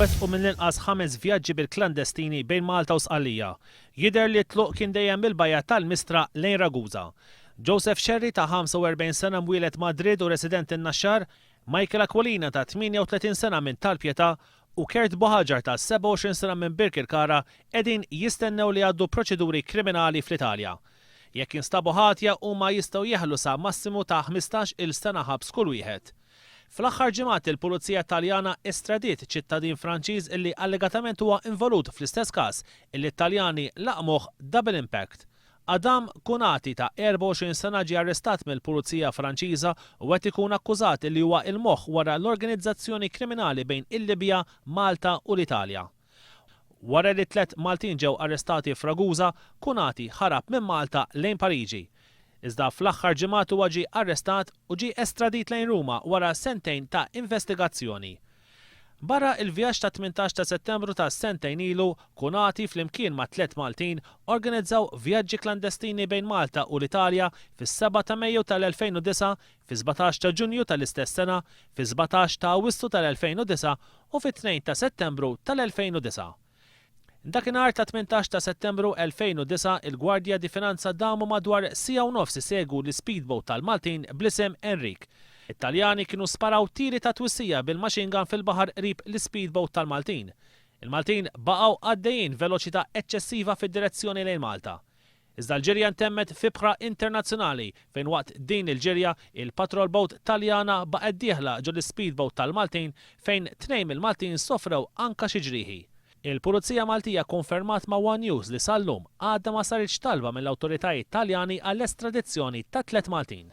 Wettqu mill-inqas ħames vjaġġi bil-klandestini bejn Malta u Sqallija. Jidher li t-tluq kien dejjem mill-bajja tal-Mistra lejn Ragusa. Joseph Scerri ta' 45 sena mwieled Madrid u residenti n-Naxxar, Michael Aquilina ta' 38 sena minn Tal-Pietà u Kurt Buhagiar ta' 27 sena minn Birkirkara qegħdin jistennew li jgħaddu proċeduri kriminali fl-Italja. Jekk jinstabu ħatja huma jistgħu jeħlu sa massimu ta' 15-il sena ħabs kull wieħed. Fl-aħħar ġimgħat il-Pulizija Taljana estradiet ċittadin Franċiż illi allegatament huwa involut fl-istess każ illi t-Taljani laqmuh Double Impact. Adam Kounati ta' 24 sena ġie arrestat mill-Pulizija Franċiża u qed ikun akkużat illi huwa l-moħħ wara l-organizzazzjoni kriminali bejn il-Libja, Malta u l-Italja. Wara li t-tlett Maltin ġew arrestati f'Ragusa, Kounati ħarab minn Malta lejn Pariġi. Iżda fl-aħħar ġimgħat huwa ġie arrestat u ġie estradit lejn Ruma wara sentejn ta' investigazzjoni. Barra il-vjaġġ tat-18 ta' Settembru ta' sentejn ilu, Kounati flimkien ma' tlett Maltin organizzaw vjaġġi klandestini bejn Malta u l-Italja fis-7 ta' Mejju tal-2009, fis-17 ta' Ġunju tal-istess sena, fis-17 ta' Awwissu tal-2009 u fit-2 ta' Settembru tal-2009. Dakinhar tat-18 ta' Settembru 2009 il-Guardia di Finanza damu madwar siegħa u nofs isegwu l-ispeedboat tal-Maltin bl-isem Enrique. It-Taljani kienu sparaw tiri ta' twissija bil-machine gun fil-baħar qrib l-ispeedboat tal-Maltin. Il-Maltin baqgħu għaddejjin veloċità eċċessiva fid-direzzjoni lejn Malta. Iżda l-ġirja ntemmet f'ibħra internazzjonali fejn waqt din il-ġirja il-patrol boat Taljana baqgħet dieħla ġo l-ispeedboat tal-Maltin fejn tnejn mill-Maltin sofrew anka xi ġrieħi. Il-Pulizija Maltija kkonfermat ma' one News li sal-lum għadha ma saritx talba mill-awtoritajiet Taljani għall-estradizzjoni tat-tlett Maltin.